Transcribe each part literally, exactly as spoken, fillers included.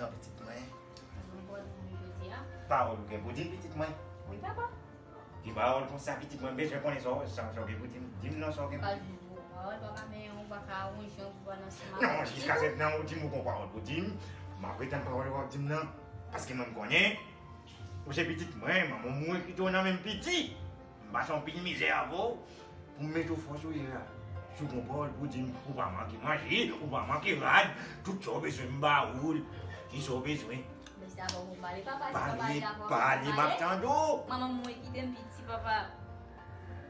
Pitit mwen. Mwen pawòl pou nou jodi a. Pawòl ou gen pou di m, pitit mwen? Wi, papa. Ki pawòl konsa, pitit mwen? M bezwen konnen sa w, sa, sa w gen pou di m. Di m non, sa w gen pou di m. Pawòl, pawòl, papa, men ou pa ka wonje yon pawòl ansanm avèk pitit ou? Non, jiskaprezan ou di m ou gon pawòl pou di m. M ap retann pawòl ou ap di m nan. Paske mwen m konnen ou se pitit mwen, manman w mouri kite w nan men m piti. M pase anpil mizè avè w pou m mete w fòs ou ye a. Si w gon pawòl pou di m, ou pa manke manje, ou pa manke rad, tout sa w bezwen m ba ou l. Kisa w bezwen? Mèsi avè w pou pale, papa. Si papa Pale, pale, m ap tande w. Manman m mouri kite m piti, papa.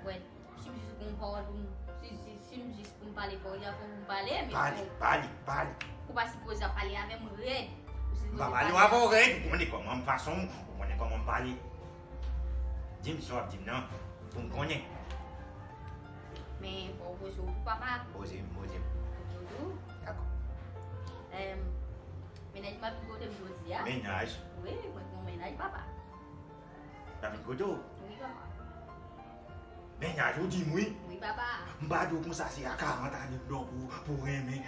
Wè, si m jis gon pawòl pou m, si, si, si m jis pou m pale, pawòl la fò pou m pale, men Pale, pale, pale. Ou pa sipoze ap pale avè m rèd. Ou sipoze M pa pale pale avè w rèd, ou konnen kòman m fason, ou konnen kòman m pale. Di m sa w ap di m nan, pou m konnen. Men fò w poze w tou, papa. Poze m, poze m. Poze w tou. Dakò. Em, mennaj m ap vin kote m jodi a. Mennaj? Wi, mwen gon mennaj, papa. L ap vin kote w? Wi, papa. Mennaj ou di m wi. Wi, papa. M pa di w konsa se a karant ane m donk ou, pou renmen.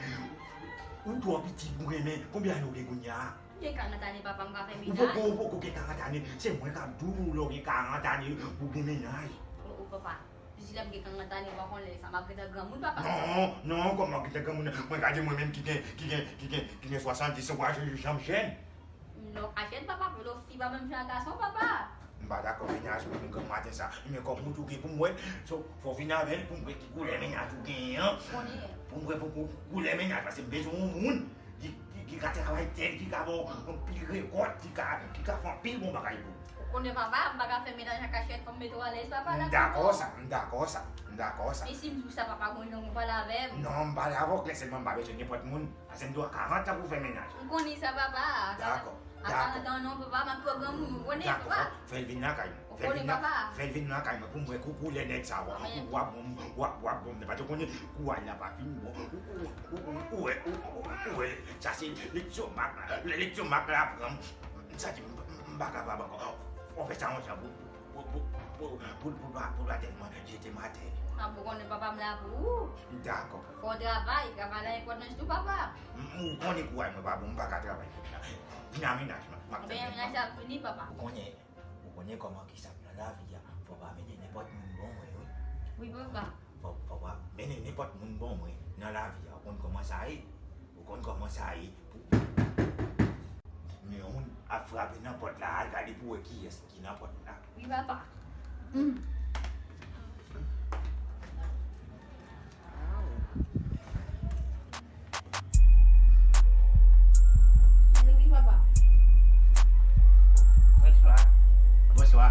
Ou twò piti pou renmen. Konbyen ane w gen kounye a? M gen karant ane, papa, m ka fè mennaj. Ou poko, ou poko gen karant ane. Se mwen k ap di w lè w gen karant ane pou w gen mennaj. O, o, papa. Jis lè m gen karant ane, ou pa konn lè sa m ap gentan granmoun, papa. Non, non, kòman gentan granmoun? Mwen gade mwen menm ki gen, ki gen, ki gen, ki gen swasanndis, ou pa janm jèn. Lè w ka jèn, papa, men lè w fi pa menm jan ak gason, papa. M pa dakò mennaj mwen menm granmaten sa. Men kòm ou tou gen pou m wè l, so, fò w vin avè l pou m wè ki koulè mennaj ou genyen an. Konnen. Pou m wè pou kou-, koulè mennaj, paske m bezwen yon moun ki, ki, ki ka travay tè l, ki ka ba w anpil rekòt, ki ka, ki ka fè anpil bon bagay pou ou. Ou konnen papa, m pa ka fè mennaj an kachèt, fò m mete w alèz, papa, M dakò sa, m dakò sa, m dakò sa. E si m di w sa, papa, gon jan ou pale avè m? Non, m pale avè w klè sèlman, m pa bezwen nenpòt moun. Paske m dwe karant tan pou fè mennaj. M konnen sa, papa. Dakò, A dakò. karant an non, papa, m ap twò granmoun, ou konnen, Dakò, papa. fè, fè l vin lakay mwen. Ou Fè l konnen, vin la, papa. fè l vin lakay mwen pou m wè kou koulè nèg sa w ap, Men w ap bon, w ap, w ap bon. Paske ou konnen, kou a la pa fin bon. Ou, ou, ou, ou, ou wè, ou, ou, ou wè, sa se leksyon mak la, leksyon mak la pran m. Sa di m, m, m pa kapab ankò. Fò w fè sa yon jan pou, pou, pou, pou, pou, pou, pou pa tèlman jete m atè. A, ou konnen papa m la pou ou. Dakò. Fò w travay, travay la enpòtans tou, papa. M, ou konnen kouraj mwen pa bon, m pa ka travay kounye a. Vin a mennaj mwen, m ap tann mennaj la ap vini, papa. Ou konnen, ou konnen kòman ki sa m nan lavi a. Fò w pa mennen nenpòt moun ban mwen, wi. Wi, papa. Fò, fò w pa mennen nenpòt moun ban mwen nan lavi a. Ou konn kòman sa ye. Ou konn kòman sa ye. Pou, men yon moun ap frape nan pòt la, al gade pou wè kiyès ki nan pòt la. Wi, papa. Mm. Wi, wi, papa. Bonswa. Bonswa.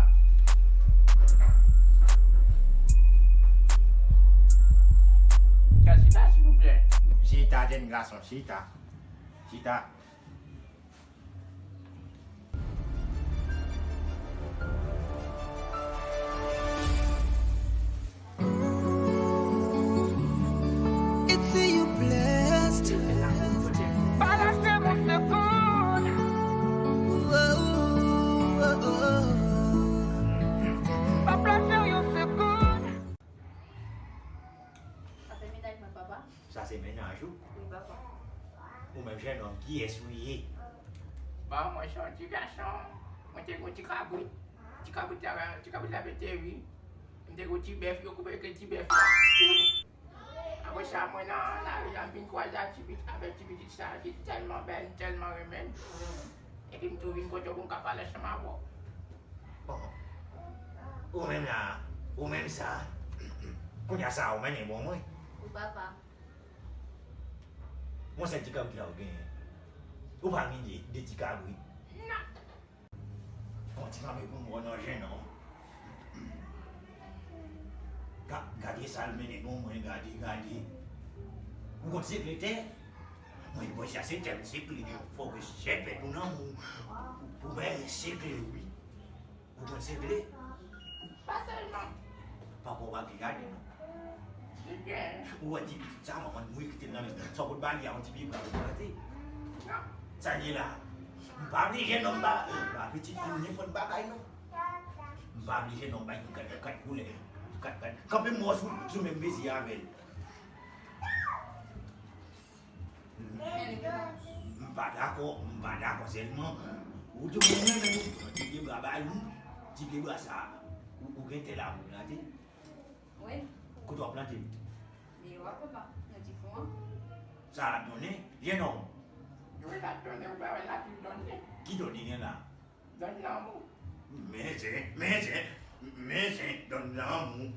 Chita, silvouplè. Chita, jèn gason, chita. Chita. It's you blessed. Balance mon seconde. Papa, fè yon seconde. Sa se mennaj mwen, papa. Sa se mennaj ou? Wi, papa. Ou menm jennonm, kiyès ou ye? Bon, mwen se yon ti gason. Mwen te gen yon ti kabrit. Ti kabrit la, ti kabrit la pete, wi. M te gen yon ti bèf, yo koupe ke ti bèf la. Apre sa, mwen nan lari a, m vin kwaze ak ti pitit, avèk ti pitit sa, ki tèlman bèl, m tèlman renmen l. Epi m tou vin kote w pou m ka pale ansanm avè w. Bon. Ou menm la, ou menm sa. Kounye a sa, ou mennen bon mwen. Wi, papa. Yon sèl ti kabrit la ou genyen. Ou pa gen de, de ti kabrit. Non. Fè yon ti kanpe pou m wè non, jennonm. Ga-, gade sa l mennen bon mwen, gade, gade. Ou konn sekle tè? Mwen, mwen chache tè m sekle. Fò w gen sèpèt ou nan men w pou, pou bèl sekle, wi. Ou konn sekle? Pa tèlman. Papa w pa gen jaden non. Li gen. Ou wè ti pitit sa, manman l mouri kite l nan men sa w pot ba li a, yon ti pye bwa pou plante. Non. Sa l ye la? M pa vle jennonm ba, ba pitit moun nenpòt bagay non. M pa vle jennonm bay kat, kat koulè. Kat, kat. Kanpe m wè w sou, sou menm mezi avè l. M M pa dakò, m pa dakò sèlman. Ou te konn mwen menm, ti pye bwa ba li, ti pye bwa sa, ou, ou gen tè la pou plante. Wi. Kote w ap plante l? Deyò a, papa, nan ti fon an. Sa l ap donnen? Jennonm. Wi, l ap donnen, ou pa wè l ap donnen. Ki donnen gen la? Donn lanmou. Men zen, men zen, men zen, donn lanmou.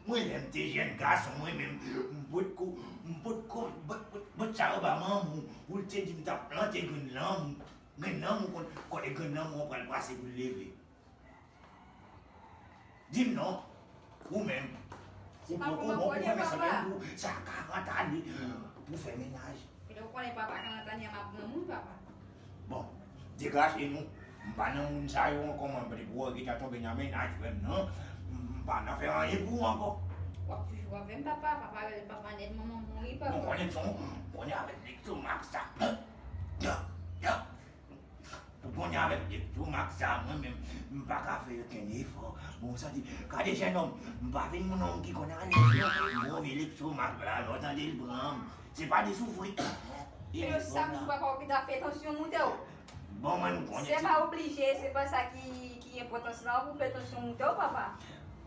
Mwen, lè m te jèn gason, mwen menm, m potko, m potko, bòt, bòt, bòt sa yo ba manman w, ou te di m t ap plante grenn lanmou. Grenn lanmou, kon, kote grenn lanmou an pral pase pou l leve? Di m non, ou menm. Ou poko bon pou fè mennaj pou sa karant ane pou fè mennaj. Kote w konnen papa karant ane a m ap granmoun, papa. Bon, degaje nou. M pa nan moun sa yo ankò, mwen m te pou wè w gentan tonbe nan mennaj, frè m, non. M pa nan fè anyen pou ou ankò. W ap toujou avè m, papa. Papa rele papa nèt, manman mouri, papa. Bon, konnen son, konnen avèk Lexomax sa. Pou konnen avèk Lexomax sa, mwen menm, m pa ka fè okenn efò. Bon, sa di, gade jennonm, m pa vin moun nonm ki konn alèz, non. M move Lexomax la, lè w tande l pran m. Se pa de soufri. Yo sa moun pa ka okita fè tansyon moute w. Bon, mwen, m konnen. Se pa oblije, se pa sa ki, ki enpòtans lan pou fè tansyon moute w, papa.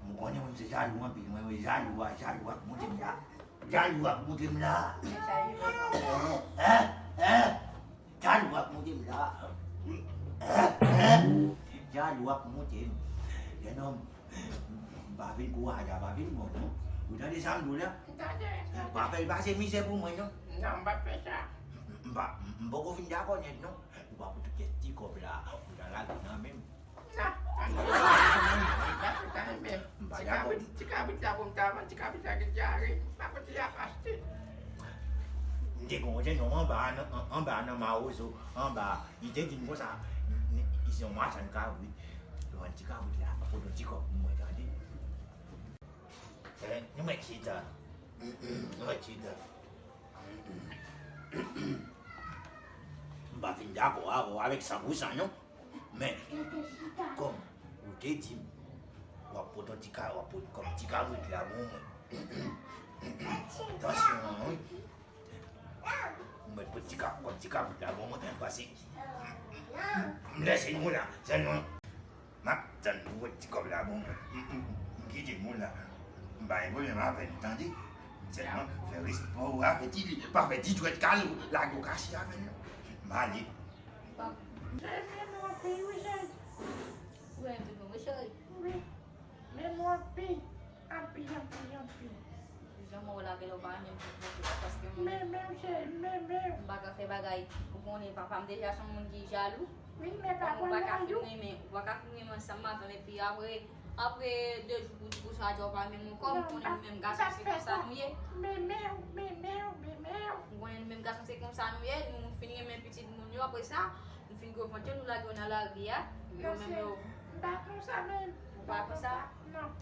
M konnen mwen se jalou anpil, mwen, mwen jalou a, jalou ak moute m la. Jalou ak moute m la. Hein? Hein? Jalou ak moute m la. Jalou ak moute m. Jennonm, m pa vin kouraje a, pa vin bon, non. Ou tande sa m di w la? M tande, m tande. Pa fè l pase mizè pou mwen, non. Non, m p ap fè sa. M pa, m poko fin dakò nèt, non. Ou pa pou tout kèk ti kòb la, ou ta lage nan men m. M pa dakò. Ti kabrit, ti kabrit la pou m ta vann, ti kabrit la gen dyare. M pa konn si y ap achte. M te gen yon jennonm anba nan, an-, anba nan Mawozo, anba. Li te di m konsa, li, li se yon machann kabrit. Li vann ti kabrit la, pou yon ti kòb pou mwen, tande. Eh, nou mèt chita. Nou mèt chita. M pa fin dakò avè w avèk san pou san, non. Men, kòm ou te di m, w ap pot yon ti ka, w ap pot kòb ti kabrit la pou mwen. Tansyon an, wi. Ou mèt pot ti ka, kòb ti kabrit la pou mwen, paske m lèse nou la, sèlman. M ap tann pou pot ti kòb la pou mwen. M, m, m kite moun la. M pa gen pwoblèm avè l, tande? Sèlman, fè respè w avè ti li. Pa fè ti jwèt kale w, lage w kache avè l, non. M ale. Cheri, men mwen anpil, wi, cheri. Wi, anpil, wi, cheri. Wi. Men mwen anpil, anpil, anpil, anpil. Jan mwen lage lè w pa renmen m pou mwen, paske mwen menm, cheri, men, men. M pa ka fè bagay. Ou konnen, papa m deja se yon moun ki jalou. Wi, men pa konn jalou. Ou pa ka fin renmen, ou pa ka fin renmen ansanm avè m, epi apre, apre de jou pou di konsa, ou pa menm ankò, m konnen nou menm gason se konsa nou ye. Meme w, meme w, meme w. M konnen nou menm gason se konsa nou ye, nou fin renmen pitit moun yo, apre sa, nou fin gwo vant yo, nou lage yo nan lari a, yo menm yo. M pa konsa menm. Ou pa konsa? Non.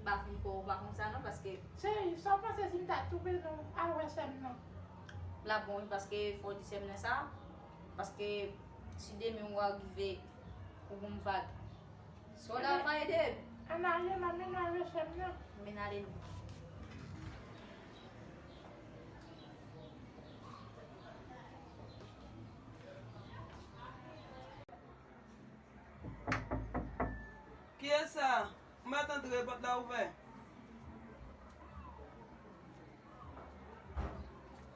M pa fin kwè ou pa konsa non, paske. Cheri, sa w panse si m ta twouve nou al wè sè m nan? L ap bon wi, paske fò w di sè m nan sa, paske si demen ou arive, ou bon vag. Sò la va ede. Ann ale, m ap mennen w al wè sè m nan. Men ale non. Kiyès sa? Ou mèt antre, pòt la ouvè.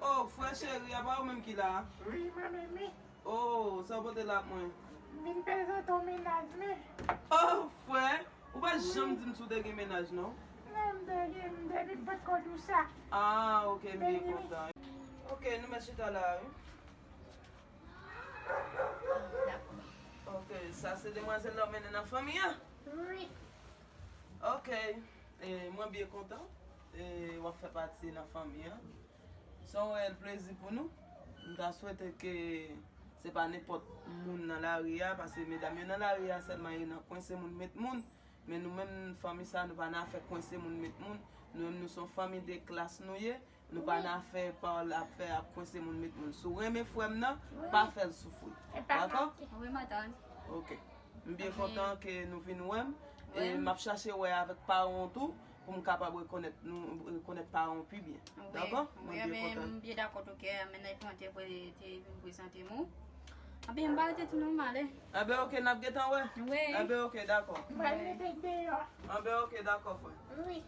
Oh, frè cheri, apa ou menm ki la a? Wi, mwen menm wi. Oh, sa w pote la pou mwen? M vin prezante w mennaj mwen. Oh, frè, ou pa janm di m si w te gen mennaj, non. Non, m te gen, m te vin pot kote w sa. Ah, ok, m byen kontan. Ok, nou mèt chita la a, wi. Ok, sa se demwazèl la w mennen nan fanmi an? Wi. Ok, e, mwen byen kontan, e, w ap fè pati nan fanmi an. Se yon reyèl plezi pou nou. M ta swete ke se pa nenpòt moun nan lari a, paske medam yo nan lari a sèlman yo nan kwense moun met moun. Men nou menm fanmi sa, nou pa nan afè kwense moun met moun. Nou menm nou se yon fanmi de klas nou ye. Nou pa nan afè pawòl ap fè ap kwense moun met moun. Si w renmen frè m nan, pa fè l soufri. Dakò? Wi, matant. Ok. M byen kontan ke nou vin wè m. E m ap chache wè avèk paran w tou. pou m kapab rekonèt nou, rekonèt paran w pi byen. Wi, Dakò? wi, Mwen byen anben, kontan. M byen dakò tou ke mennaj mwen te, pre- te vin prezante m ou. Anben, m pa rete tou non, m ale. Anben, oke, n ap gentan wè. Wi. Anben, oke, dakò. Mwen mete deyò. Anben, oke, dakò, frè. Wi.